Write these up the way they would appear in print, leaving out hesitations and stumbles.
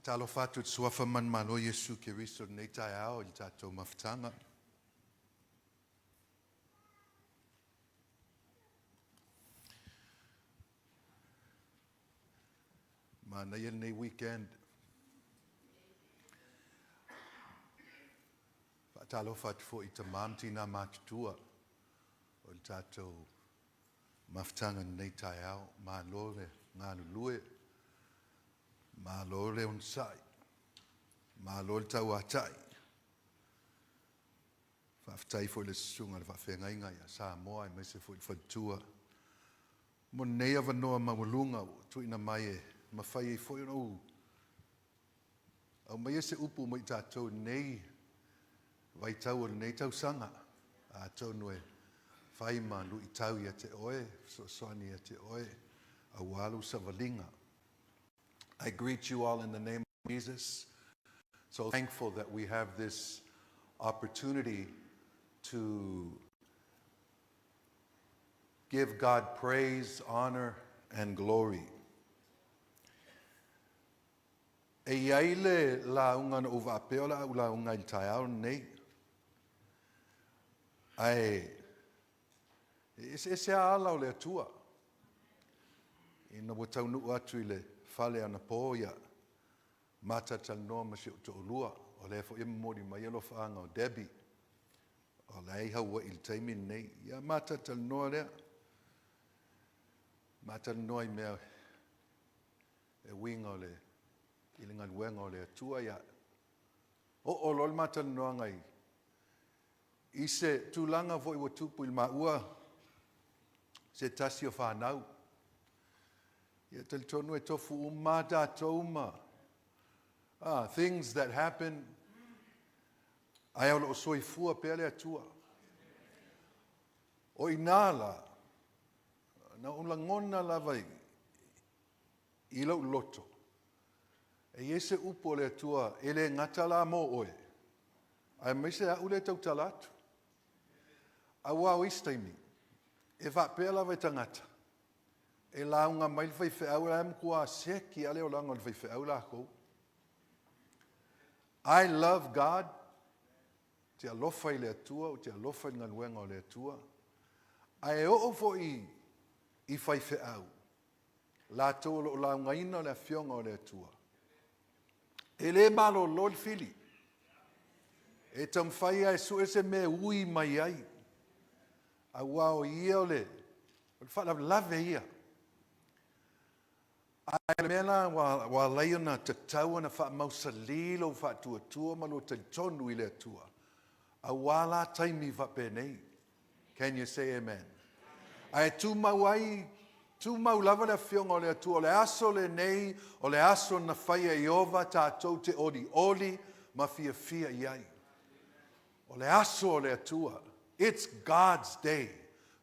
Faatalofa atu i le Suafa manumalo o Iesu Keriso i lenei taeao i le tatou mafutaga. Manaia lenei weekend. Faatalofa atu foi i tamā ma tinā matutua o le tatou mafutaga i lenei taeao. Malo le galulue, malo le onosai, malo le tauatai. Faafetai foi i le susuga i le faafeagaiga ia Samoa aemaise foi le faletua mo lenei avanoa maualuga ua tuuina mai e mafai ai foi ona ou aumaia se upu mo i tatou i lenei vaitau o lenei tausaga. Atonu e fai ma luitau ia te oe, fesoasoani ia te oe, aua lou savaliga. I greet you all in the name of Jesus. So thankful that we have this opportunity to give God praise, honor, and glory. E i ai le lauga na ou faapea o le a ou lauga ai i le taeao lenei. Ae e eseese lava ala o le Atua. Ina ua taunuu atu i le fale anapo, ia ma talatalanoa ma si ou toalua, o lea foi e momoli mai alofaaga o Debbie, o la e i Hawaii i le taimi lenei. Ia ma talatalanoa lea, ma talanoa i mea e uiga o le, i le galuega o le Atua. Ia, oo loa le ma talanoaga i, i se tulaga foi ua tupu i le maua se tasi o fanau. Ia talitonu e tofu uma lava tatou ma ah, things that happen, ae o lo o soifua pea le Atua. O i ina la, na ou lagona lava i, i lou loto, e i ai se upu o le Atua e le gata la mo oe, aemaise au lea e tautala atu. Aua o isi taimi, e faapea lava e tagata, e lauga mai le faifeau, la e matua seki lava le olaga o le faifeau lakou. I love God, ou te alofa i le Atua, ou te alofa i le galuega o le Atua. Ae oo foi i faifeau, latou o lo o laugaina le Afioga o le Atua. E le malolo le fili. E taumafai lava e sue se mea e ui mai ai, aua o ia o le, o le faalavelave ia. Ae o le mea la ua ala ai ona tatau ona faamausali lou faatuatua ma lou talitonu i le Atua, aua la taimi faapenei. Can you say amen? Ae tumau ai, tumau lava le Afioga o le Atua, o le aso lenei, o le aso na faia e Ieova tatou te olioli ma fiafia i ai. O le aso o le Atua. It's God's day.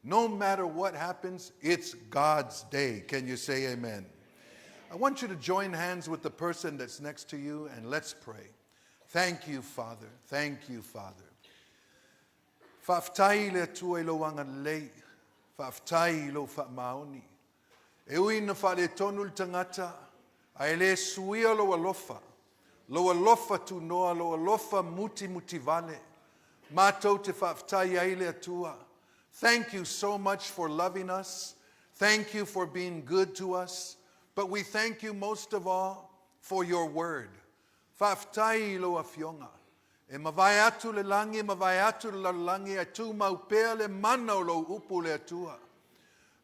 No matter what happens, it's God's day. Can you say amen? I want you to join hands with the person that's next to you and let's pray. Thank you, Father. Thank you, Father. Faafetai i le Atua i lou agalelei. Faafetai i lou faamaoni. E ui ina faaletonu le tagata, ae le suia lou alofa, lou alofa tunoa, lou alofa mutimutivale. Matou te faafetai ai le Atua. Thank you so much for loving us. Thank you for being good to us. But we thank you most of all for your word. Faafetai i lou Afioga. E mavae atu le lagi, e mavae atu le lalolagi, ae tumau pea le mana o lou upu le Atua.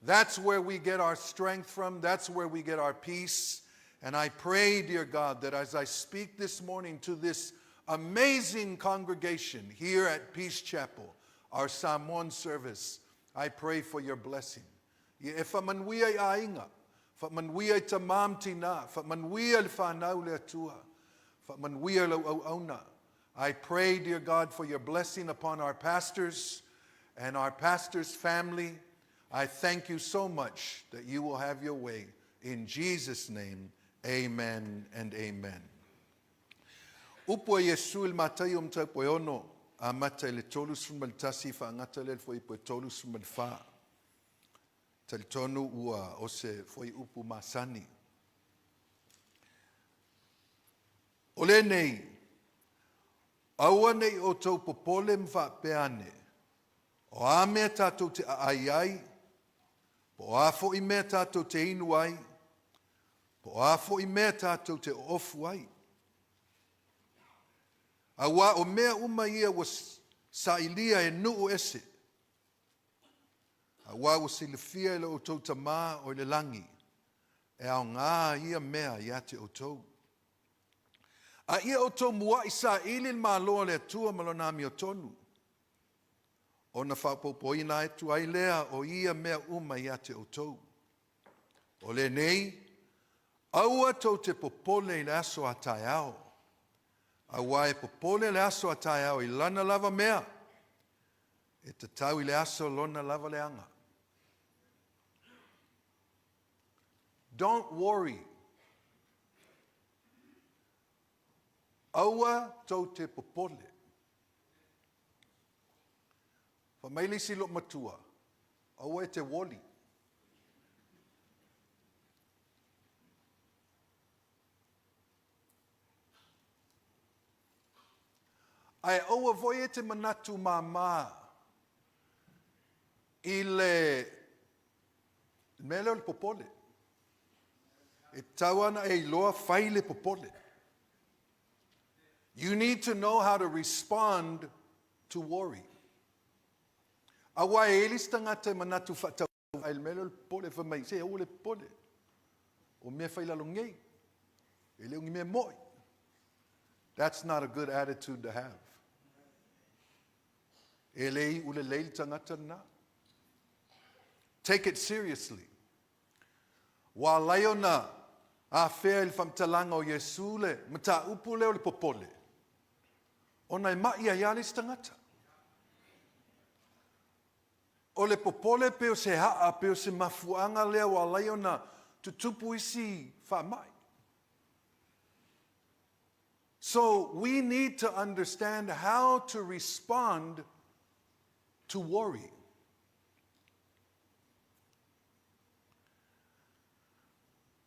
That's where we get our strength from. That's where we get our peace. And I pray, dear God, that as I speak this morning to this amazing congregation here at Peace Chapel, our Samoan service, I pray for your blessing. Ia e faamanuia i aiga, faamanuia i tamā ma tinā, faamanuia i le whanau le Atua, faamanuia i lau auauna. I pray, dear God, for your blessing upon our pastors and our pastor's family. I thank you so much that you will have your way. In Jesus' name, amen and amen. Upu a Iesu i le Mataio mataupu e ono, amata i le 31 faagata lea i le fuaiupu e 34. Talitonu ua o se fuaiupu masani. O lenei, aua ne i outou popole ma faapea ane, O a mea tatou te aai ai, po o a foi mea tatou te inu ai, po o a foi mea tatou te oofu ai. Auā o mea uma ia ua sailia e nuu ese, auā ua silafia e lo outou Tamā o i le lagi, e aogā ia mea ia te outou. A ia outou muaʻi saili le Malo a le Atua ma Lona amiotonu, ona faaopoopoina atu ai lea o ia mea uma ia te outou. O lenei, aua tou te popole i le aso a taeao, auā e popole le aso a taeao i lana lava mea, e tatau i le aso lona lava leaga. Don't worry. Aua tou te popole. Fai mai le isi loomatua, aua e te woli. Ae aua foi e te manatu māmā i le mea lea o le popole. E tatau lava ona e iloa fai le popole. You need to know how to respond to worry. Aua e i ai le isi tagata e manatu faatauvaa i le mea lea o le popole, fai mai, se aua le popole. O mea fai lalo nei, e le o ni mea moi. That's not a good attitude to have. E le iu lelei le tagata lena. Take it seriously. Ua ala ai ona afea i le faamatalaga o Iesu le mataupu lea o le popole, ona e ma'i ai lava le isi tagata. O le popole pei o se aa, pei o se mafuaaga lea ua ala ai ona tutupu isi faamai. So we need to understand how to respond to worry.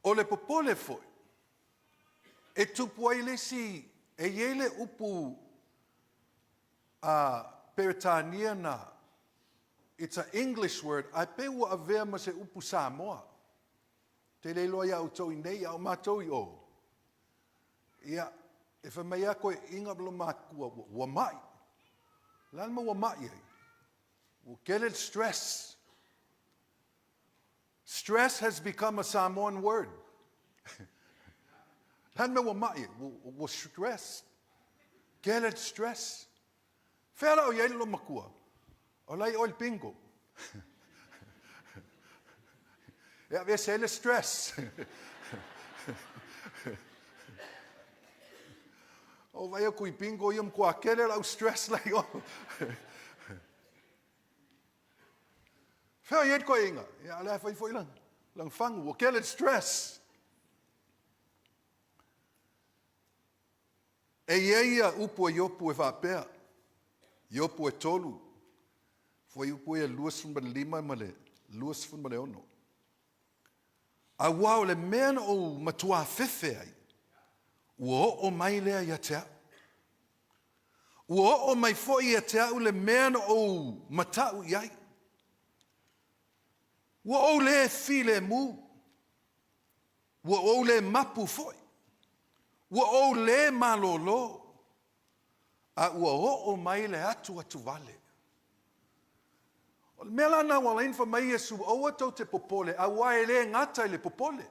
O le popole foi, e tupu ai le isi, e i ai le upu a Peretania na, it's a English word, ae pei ua avea ma se upu Samoa. Ou te le iloa ia outou i nei, a o matou i o. Ia, e fai mai lava koe iga ma lou matua, ua mai. O le a le mea ua mai ai? Ua tele le stress. Stress has become a Samoan word. Le a le mea ua mai ai? Ua stress. Tele le stress. Fea la o i ai le loomatua? O la i o i le bingo. E aveese ai le stress. O vaai atu i bingo ia matua tele lau stress la i o. Fea o i ai le toeaina? Ia, o la e fai foi lana, lana fagu, ua tele le stress. E i ai ia upu a Iopu e faapea, Iopu e 3, fuaiupu ia 25 ma le 26. Auā o le mea na ou matuā fefe ai, ua oo mai lea ia te au. Ua oo mai foi ia te au le mea na ou mataʻu i ai. Ua ou le filemu, ua ou le mapu foi, ua ou le malōlō, a ua oo mai le atuatuvale. O le mea la lena ua ala ai ona fai mai Iesu, aua tou te popole, aua e le gata i le popole.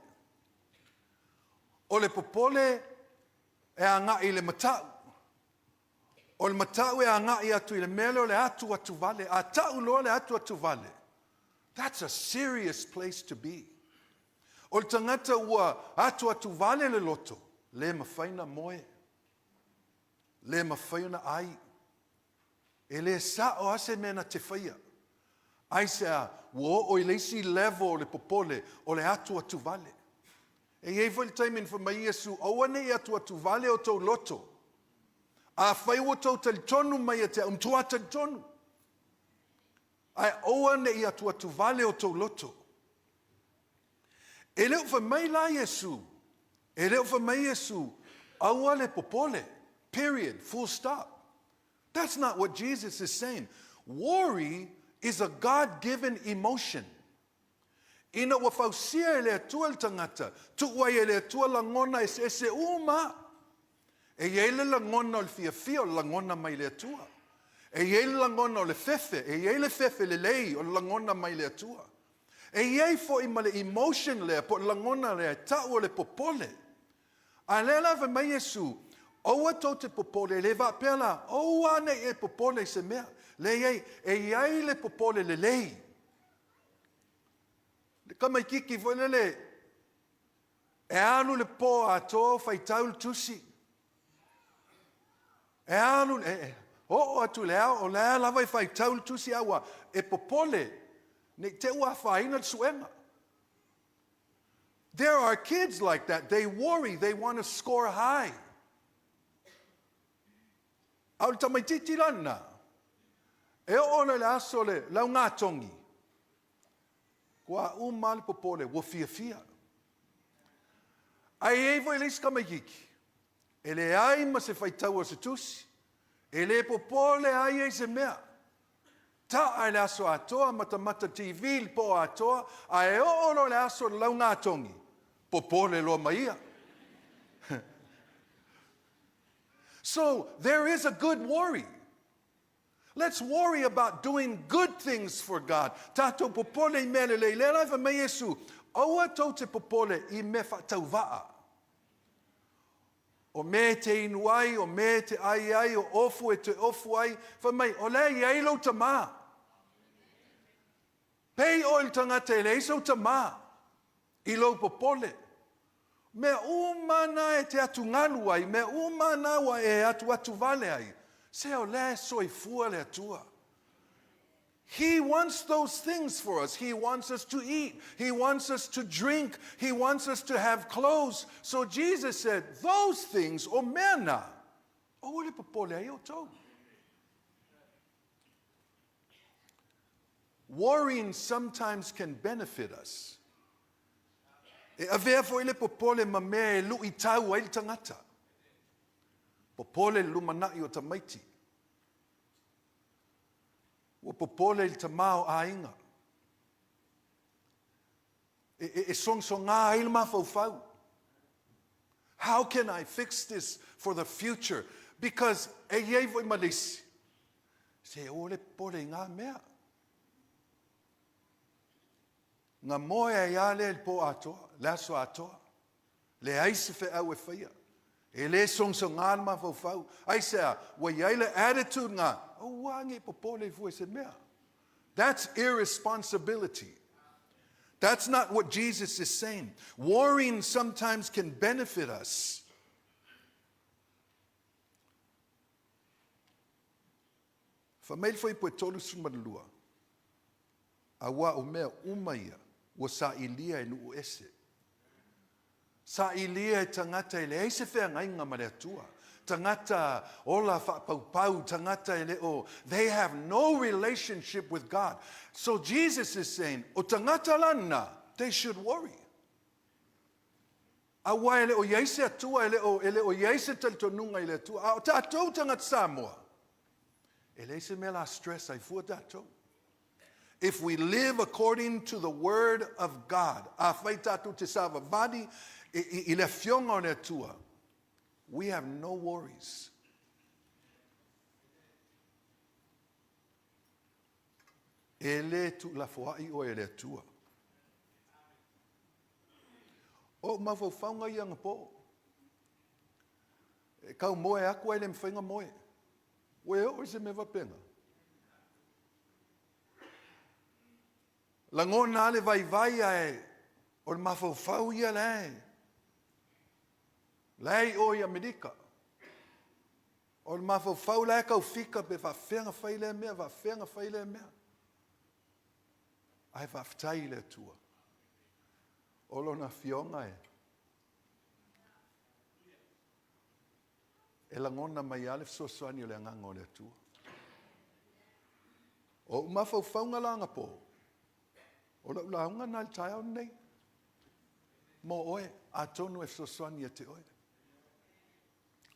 O le popole e agai i le matau. O le matau e agai atu i le mea lea o le atuatuvale. A tau loa le atuatuvale, that's a serious place to be. O le tagata ua atuatuvale le loto, le mafai ona moe, le mafai ona ai. E le sao lava se mea na te faia. Aisea? Ua oo i le isi level o le popole, o le atuatuvale. E i ai foi le taimi na fai mai ai Iesu, Aua ne i atuatuvale o tou loto. Afai ua outou talitonu mai ia te au, matua talitonu. Ae aua ne i atuatuvale o tou loto. E le o fai mai la Iesu, e le o fai mai Iesu, Aua le popole. Period. Full stop. That's not what Jesus is saying. Worry is a God-given emotion. Ina ua fausia e le Atua le tagata, tuu ai e le Atua lagona eseese uma. E i ai le lagona o le fiafia, o le lagona mai le Atua. E i ai le lagona o le fefe, e i ai le fefe lelei, o le lagona mai le Atua. E i ai foi ma le emotion lea, po o le lagona lea, e tau o le popole. A lea la fai mai Iesu, aua tou te popole, e le faapea la, aua ne i e popole i se mea. Leai, e i ai le popole lelei. Le tamaititi foi lele, e alu le po atoa o faitau le tusi. E alu, e, oo atu i le ao, o lea lava e faitau le tusi a ua e popole, ne i te i ua afaina le suega. There are kids like that. They worry. They want to score high. A o le tamaititi la lena, e oo loa i le aso o le laugatogi, ua uma le popole, ua fiafia. Ae i ai foi le isi tamaititi, e leai ma se faitau o se tusi, e le popole a ia i se mea. Taa i le aso atoa, matamata TV i le po atoa, ae oo loa i le aso o le laugatogi, popole loa ma ia. So there is a good worry. Let's worry about doing good things for God. Tatou popole i mea lelei. Lea la e fai mai Iesu, aua tou te popole i mea faatauvaa. O mea e te inu ai, o mea e te ai ai, o ofu e te ofu ai. Fai mai, o lea e i ai lou tamā. Pei oe i le tagata e leai sou tamā i lou popole. Mea uma na e te atugalu ai, mea uma na ua e atuatuvale ai, se o lea e soifua le Atua. He wants those things for us. He wants us to eat. He wants us to drink. He wants us to have clothes. So Jesus said, those things, o mea na, aua le popole ai outou. Worrying sometimes can benefit us. E avea foi le popole ma mea e luitau ai le tagata. Popole le lumanai o tamaiti. Ua popole i le tamā o aiga. E, e, e sogisogā ai le mafaufau. How can I fix this for the future? Because e i ai foi ma le isi, se aua le popole i ngā mea. Nga moe ai a lea i le po atoa, le aso atoa. Leai se feau e faia. E le sogisogā le mafaufau. Aisea, ua i ai le attitude nga, aua ne i popole fua i se mea. That's irresponsibility. That's not what Jesus is saying. Worrying sometimes can benefit us. Fai mai le fuaiupu e 32, Auā o mea uma ia ua sailia e nuu ese. Sailia e tagata e leai se feagaiga ma le Atua. Tagata ola faapaupau, tagata e le o, they have no relationship with God. So Jesus is saying, o tagata la na, they should worry. Aua e le o i ai se Atua, e le o, e le o i ai se talitonuga i le Atua. A o tatou tagata Samoa, e leai se mea la stress ai fua tatou. If we live according to the word of God, afai tatou te savavali i, i, i le afioga o le Atua, we have no worries. E le tuulafoai oe e le Atua. O ou mafaufauga ia anapo. E kau moe aku ai le mafai ona moe. Ua e oo i se mea faapena. Lagona lava le vaivai ae o le mafaufau ia la e la e i o i Amerika. O le mafaufau la e tau fika pe faafefea ona fai lea mea, faafefea ona fai lea mea. Ae faafetai i le Atua. O Lona Afioga e e lagona mai lava le fesoasoani o le Agaga o le Atua. O ou mafaufauga la anapo, o lau lauga na i le taeao lenei, mo oe, atonu e fesoasoani ia te oe.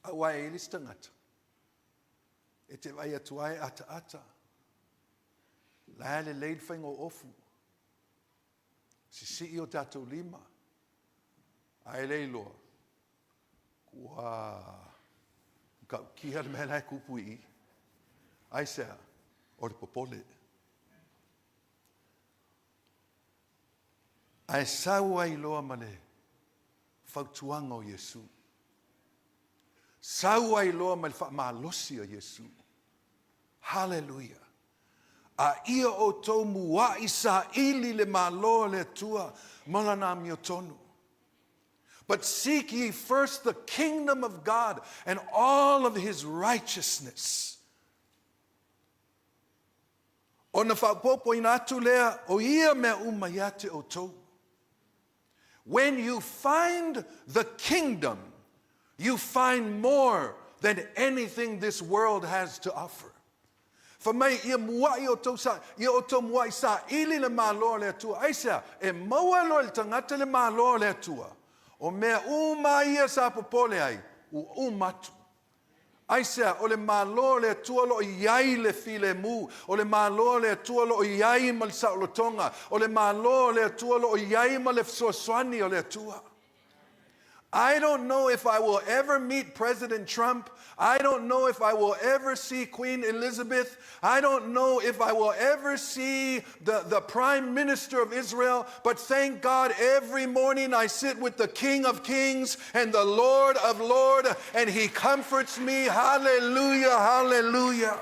Aua e i ai le isi tagata e te vaai atu ai ataata, la e lelei le faiga o ofu, sisii o tatou lima, ae le iloa ua matautia le mea la e tupu i i. Aisea? O le popole. Ae sau ai loa ma le fautuaga o Iesu. Sau ai loa ma le faamalosi o Iesu. Haleluia! A ia outou mua'i saili le Malo o le Atua ma Lana amiotonu. But seek ye first the kingdom of God and all of His righteousness. Ona faaopoopoina atu lea o ia mea uma ia te outou. When you find the kingdom, you find more than anything this world has to offer. Fai mai, ia mua'i outou sa, ia outou mua'i saili le Malo o le Atua. Aisea? E maua loa e le tagata le Malo o le Atua, o mea uma ia sa popole ai, ua uma atu. Aisea? O le Malo o le Atua o lo o i ai le filemu, o le Malo o le Atua o lo o i ai ma le saolotoga, o le Malo o le Atua o lo o i ai ma le fesoasoani o le Atua. I don't know if I will ever meet President Trump. I don't know if I will ever see Queen Elizabeth. I don't know if I will ever see the, the Prime Minister of Israel, but thank God every morning I sit with the King of Kings and the Lord of Lords, and He comforts me. Hallelujah, hallelujah.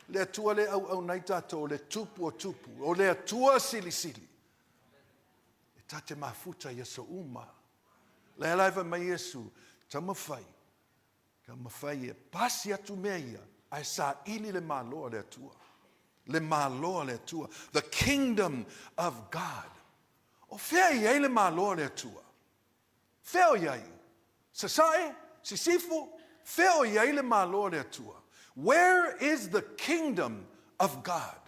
Le Atua le auauna ai tatou, o le Tupu o Tupu, o le Atua Silisili. E ta te mafuta i aso uma. Lea la e fai mai Iesu, taumafai, taumafai e pasi atu mea ia, ae saili le Malo a le Atua. Le Malo a le Atua. The kingdom of God. O fea e i ai le Malo a le Atua? Fea o i ai? Sasae? Sisifo? Fea o i ai le Malo a le Atua? Where is the kingdom of God?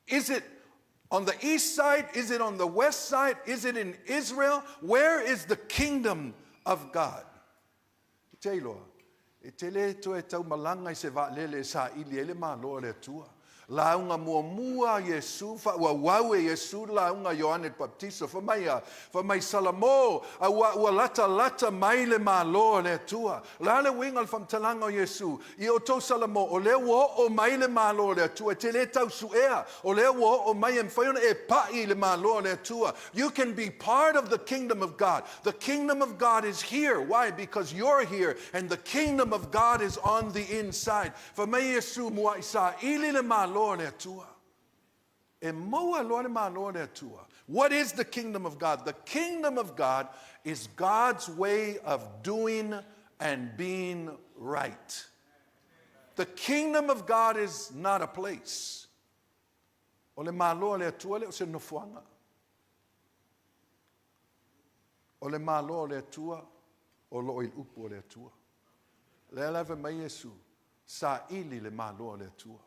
Is it on the east side? Is it on the west side? Is it in Israel? Where is the kingdom of God? E te iloa, e te le toe taumalaga i se vaalele e saili ai le Malo a le Atua. Lauga muamua a Iesu, faaauau e Iesu le lauga a Ioane le Papatiso, fai mai a, fai mai Salamo, auā ua latalata mai le Malo a le Atua. O le a le uiga o le faamatalaga o Iesu? I outou Salamo, o lea ua oo mai le Malo o le Atua, e te le tau suea, o lea ua oo mai, e mafai ona e pa'i i le Malo o le Atua. You can be part of the kingdom of God. The kingdom of God is here. Why? Because you're here and the kingdom of God is on the inside. Fai mai Iesu, mua'i saili le Malo o le Atua. E maua loa le Malo o le Atua. What is the kingdom of God? The kingdom of God is God's way of doing and being right. The kingdom of God is not a place. O le Malo o le Atua le o se nofoaga. O le Malo o le Atua o lo o i le upu o le Atua. Lea la e fai mai Iesu, saili le Malo o le Atua.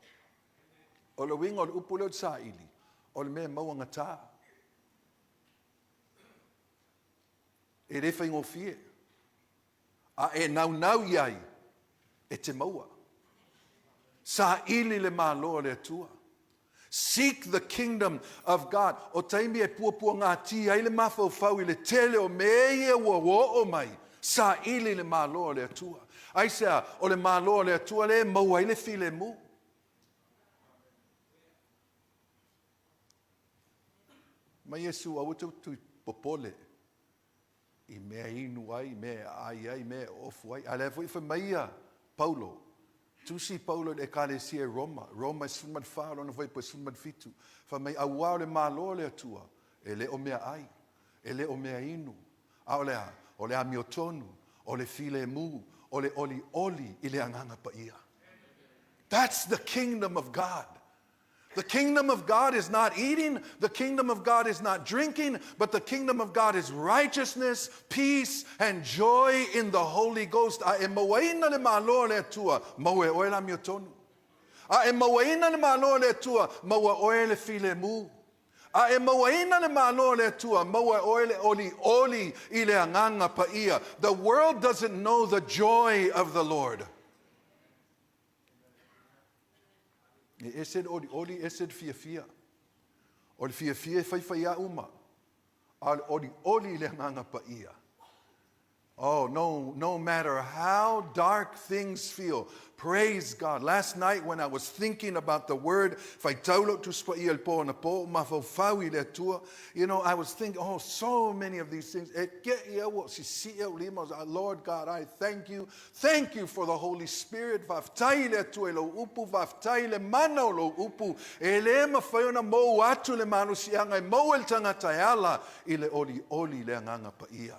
O le uiga o le upu lea o le saili, o le mea e mauagata. E le faigofie. A e naunau i ai, e te maua. Saili le Malo o le Atua. Seek the kingdom of God. O taimi e puapuagatī ai le mafaufau i le tele o mea ia ua oo mai, saili le Malo o le Atua. Aisea? O le Malo o le Atua lea e maua ai le filemu. Mai Iesu, aua tou te popole i mea e inu ai, i mea e aai ai, i mea e ofu ai. A lea foi fai mai ia Paulo, tusi Paulo i le Ekalesia i Roma, Roma e 14, lona fuaiupu e 17, fai mai, auā o le Malo o le Atua, e le o meaai, e le o mea inu, a o le a? O le amiotonu, o le filemu, o le olioli i le Agaga Paia. That's the kingdom of God. The kingdom of God is not eating, the kingdom of God is not drinking, but the kingdom of God is righteousness, peace, and joy in the Holy Ghost. A e mauaina le Malo o le Atua, maua e oe le amiotonu. A e mauaina le Malo o le Atua, maua oe le filemu. A e mauaina le Malo o le Atua, maua e oe le olioli i le Agaga Paia. The world doesn't know the joy of the Lord. E ese le olioli, ese le fiafia. O le fiafia e faifaiā uma, a o le olioli i le Agaga Paia. Oh, no, no matter how dark things feel, praise God. Last night when I was thinking about the word, faitau lou Tusi Paia i le po anapo, mafaufau i le Atua, you know, I was thinking, oh, so many of these things. E ke'i au ua sisi'i ou lima, Lord God, I thank you. Thank you for the Holy Spirit. Faafetai i le Atua i lou upu, faafetai i le mana o lou upu. E le mafai ona mou atu le malosiaga e maua e le tagata e ala i le olioli i le Agaga Paia.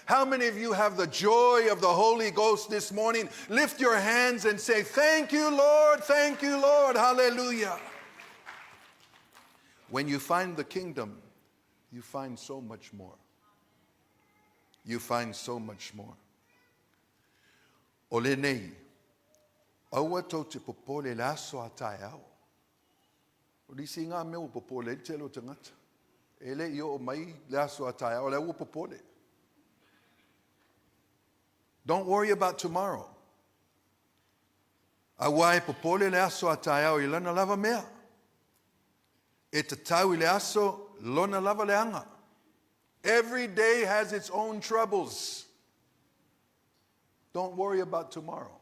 How many of you have the joy of the Holy Ghost this morning? Lift your hands and say, Thank you, Lord, thank you, Lord, hallelujah. When you find the kingdom, you find so much more. You find so much more. O lenei, aua tou te popole i le aso a taeao. O nisi ngā mea ua popole ai le tele o tagata. E le i oo mai le aso a taeao, o lea ua popole. Don't worry about tomorrow. Aua e popole le aso a taeao i lana lava mea. E tatau i le aso lona lava leaga. Every day has its own troubles. Don't worry about tomorrow.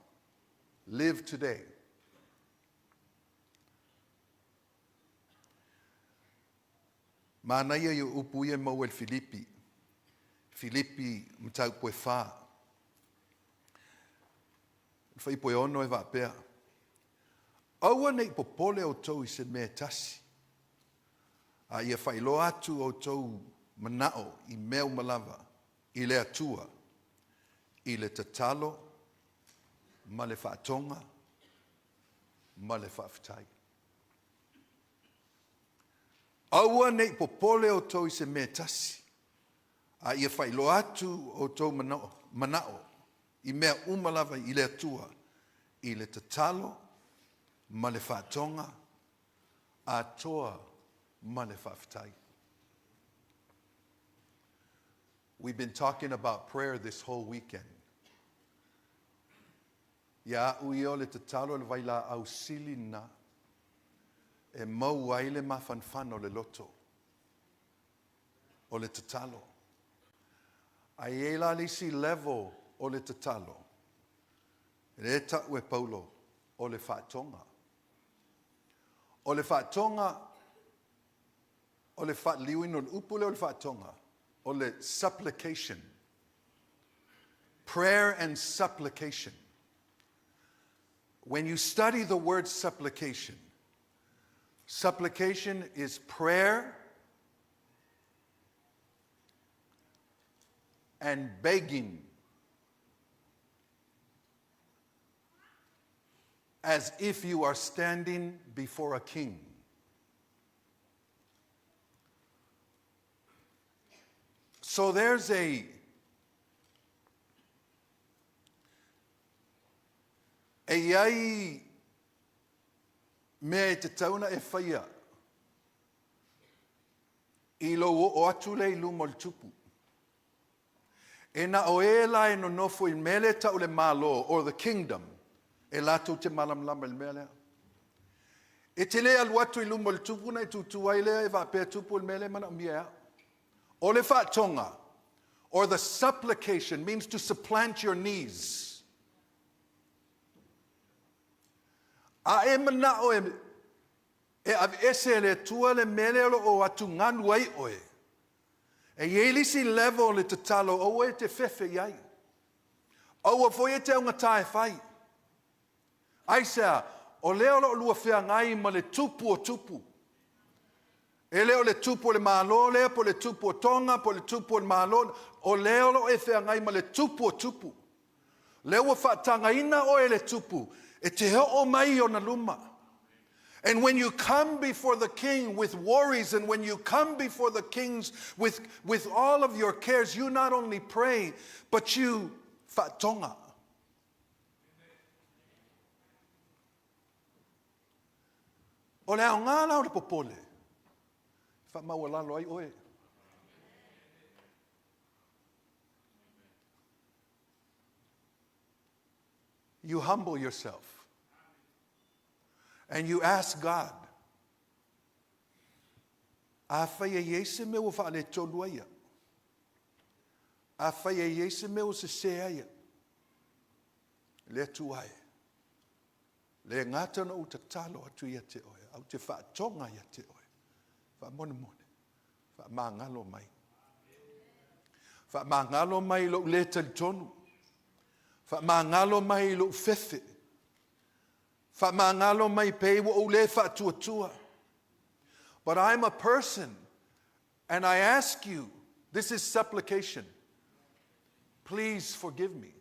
Live today. Manaia i o upu ia e maua i le Filipi, Filipi mataupu e whā. Le fuaiupu e 6 e faapea, Aua ne i popole outou i se mea e tasi, a ia faailoa atu outou manao i mea uma lava i le Atua, i le tatalo ma le faatoga ma le faafetai. Aua ne i popole outou i se mea e tasi, a ia faailoa atu outou manao i mea uma lava i le Atua, i le tatalo ma le faatoga atoa ma le faafetai. We've been talking about prayer this whole weekend. Ia a'u ia o le tatalo le vailaau sili lena e maua ai le mafanafana o le loto o le tatalo. A i ai la le isi level o le tatalo, lea e ta'u e Paulo, o le faatoga. O le faatoga, o le faaliliuina o le upu lea o le faatoga, o le supplication. Prayer and supplication. When you study the word supplication, supplication is prayer and begging as if you are standing before a king. So there's a E i ai mea e tatau ona e faia i lou oo atu lea i luma o le tupu. E na o e la e nonofo i le mea lea e tau le Malo, or the kingdom, e latou te malamalama i le mea lea. E te le alu atu i luma o le tupu ona e tūtū ai lea e faapea tupu o le mea lea e manaomia e au. O le faatoga, or the supplication, means to supplant your knees. A e manao e e aveese e le Atua le mea lea o lo o atugalu ai oe, e i ai le isi level o le tatalo aua e te fefe i ai. Aua foi e te augatā e fai. Aisea? O lea o lo o lua feagai ma le tupu o tupu. E le o le tupu o le Malo lea, po o le tupu o Tonga, po o le tupu o le Malo, o lea o lo o e feagai ma le tupu o tupu. Lea ua faatagaina oe e le tupu e te oo mai i ona luma. And when you come before the king with worries, and when you come before the kings with, with all of your cares, you not only pray, but you faatoga. O le aoga la o le popole, Faamaualalo ai oe. You humble yourself. And you ask God, Afai e i ai se mea ua faaletonu ai au, afai e i ai se mea ua sesē ai au, le Atua e, le gata ona ou tatalo atu ia te oe, ae ou te faatoga ia te oe, faamolemole, faamagalo mai. Faamagalo mai i lou le talitonu. Faamagalo mai i lou fefe. Faamagalo mai pei ua ou le faatuatua. But I'm a person and I ask you, this is supplication, please forgive me.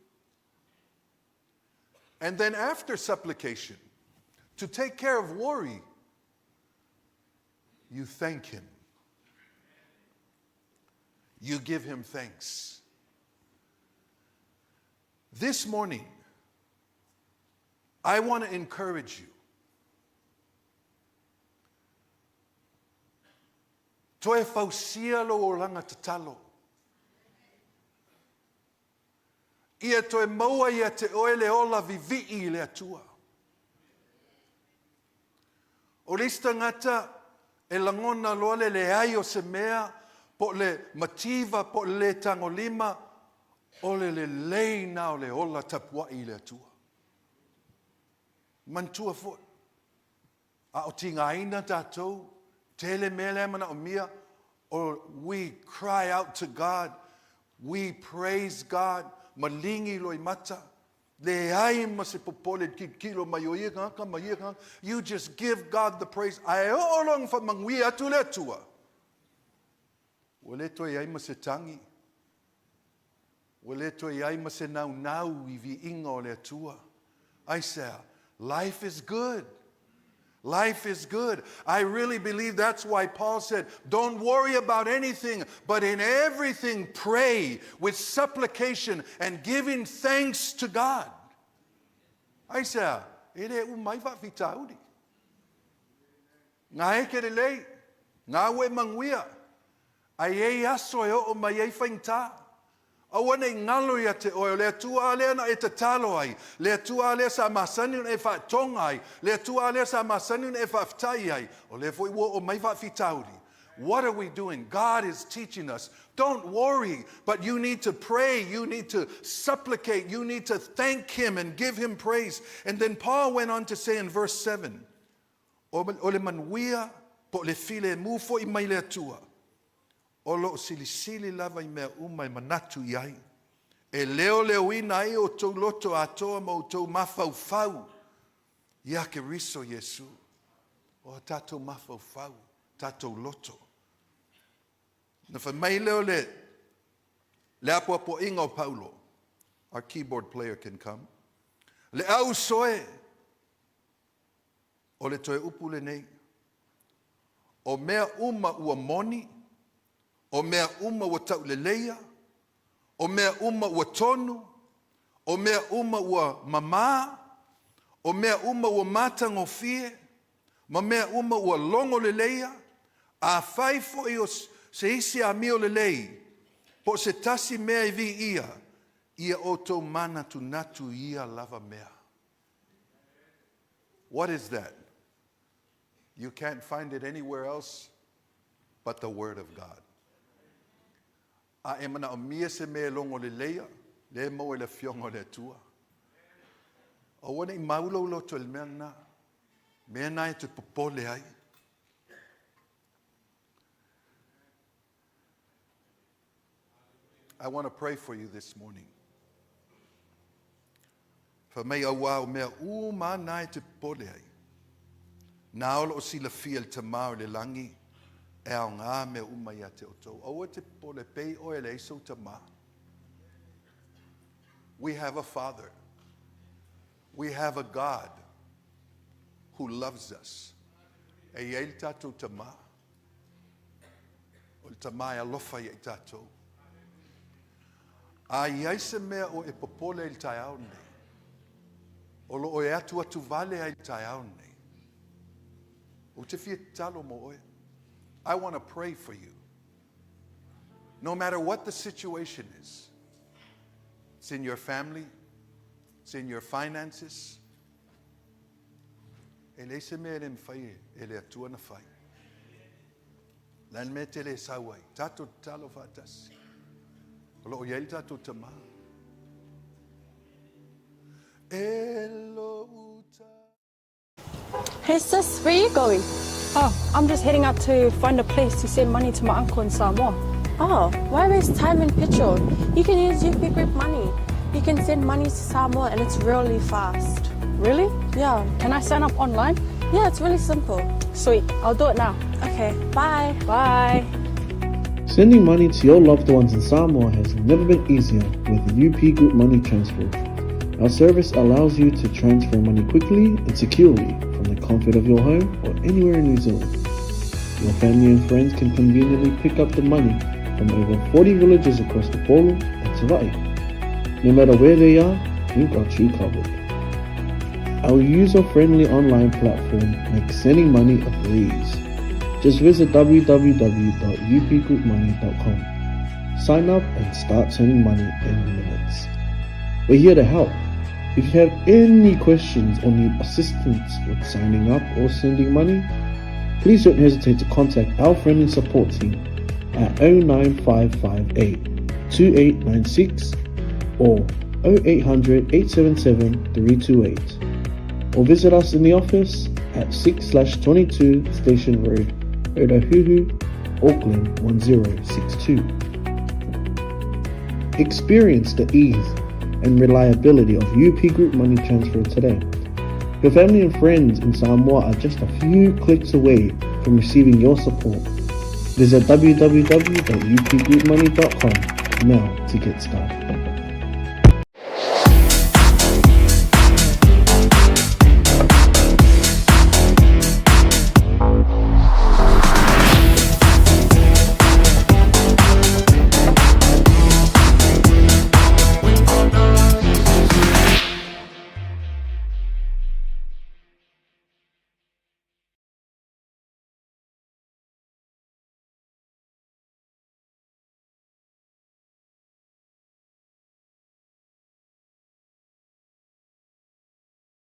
And then after supplication, to take care of worry, you thank him. You give him thanks. This morning, I want to encourage you. Toe fausia lou olaga tatalo. Ia toe maua ia te oe le ola vivii i le Atua. O le isi tagata e lagona loa le leai o se mea, po o le mativa, po o le le tagolima, o le lelei na o le ola tapuai i le Atua. Manatua foi, a o tigaina tatou, tele mea la e manaomia, o we cry out to God, we praise God, maligi loimata, leai ma se popole i le tilotilo mai o ia tagata ma ia tagata. You just give God the praise. Ae oo loa ina faamanuia atu le Atua, ua le toe i ai ma se tagi, ua le toe i ai ma se naunau i viiga o le Atua. Aisea? Life is good. Life is good. I really believe that's why Paul said, Don't worry about anything, but in everything pray with supplication and giving thanks to God. Aisea? E le uma ai faafitauli. Ngā eke lelei, ngā ua e manuia, a i ai aso e oo mai ai faigata. Aua ne i galo ia te oe, o le Atua lava lea na e tatalo ai, le Atua lava lea sa masani ona e faatoga ai, le Atua lava lea sa masani ona e faafetai ai, o lea foi ua oo mai faafitauli. What are we doing? God is teaching us. Don't worry, but you need to pray, you need to supplicate, you need to thank Him and give Him praise. And then Paul went on to say in verse 7, O le manuia po o le filemu foi mai le Atua, o lo o silisili lava i mea uma e manatu i ai, e leoleoina ai outou loto atoa ma outou mafaufau iā Keriso Iesu. O a tatou mafaufau, tatou loto. Na fai mai lea o le le apoapoaiga o Paulo, our keyboard player can come, le au soe, O le toe upu lenei, O mea uma ua moni, o mea uma ua tauleleia, o mea uma ua tonu, o mea uma ua mamā, o mea uma ua matagofie, ma mea uma ua logo leleia, afai foi o se isi amio lelei, po o se tasi mea e viia, ia outou manatunatu i ia lava mea. What is that? You can't find it anywhere else but the Word of God. A e manaomia se mea e logo leleia, lea e maua i le Afioga o le Atua. Aua ne i mau lou loto i le mea lena. Mea na e te popole ai. I want to pray for you this morning. Fai mai auā o mea uma na e te popole ai. Nā o lo o silafia e le Tama o le lagi e aogā mea uma ia te outou. Aua e te popole pei oe e leai sou tama. We have a father. We have a God who loves us. E i ai le tatou tama. O le Tama e alofa ia i tatou. A i ai se mea o e popole ai i le taeao lenei, o lo o e atuatu vale ai i le taeao lenei, ou te fia tatalo mo oe. I want to pray for you. No matter what the situation is, it's in your family, it's in your finances. E leai se mea e le mafai e le Atua ona fai. O le a le mea e te le sau ai? Tatou tatalo faatasi. O lo o i ai le tatou Tama. E lou ta. Hey sis, where you going? Oh, I'm just heading out to find a place to send money to my uncle in Samoa. Oh, why waste time and petrol? You can use UP Group Money. You can send money to Samoa and it's really fast. Really? Yeah. Can I sign up online? Yeah, it's really simple. Sweet, I'll do it now. Okay, bye. Bye. Sending money to your loved ones in Samoa has never been easier with UP Group Money Transfer. Our service allows you to transfer money quickly and securely from the comfort of your home or anywhere in New Zealand. Your family and friends can conveniently pick up the money from over 40 villages across Upolu and Savaii. No matter where they are, we've got you covered. Our user-friendly online platform makes sending money a breeze. Just visit www.upgroupmoney.com. Sign up and start sending money in minutes. We're here to help. If you have any questions or need assistance with signing up or sending money, please don't hesitate to contact our friendly support team at 09558 2896 or 0800 877 328 or visit us in the office at 6/22 Station Road, Otahuhu, Auckland 1062. Experience the ease and reliability of UP Group Money Transfer today. Your family and friends in Samoa are just a few clicks away from receiving your support. Visit www.upgroupmoney.com now to get started.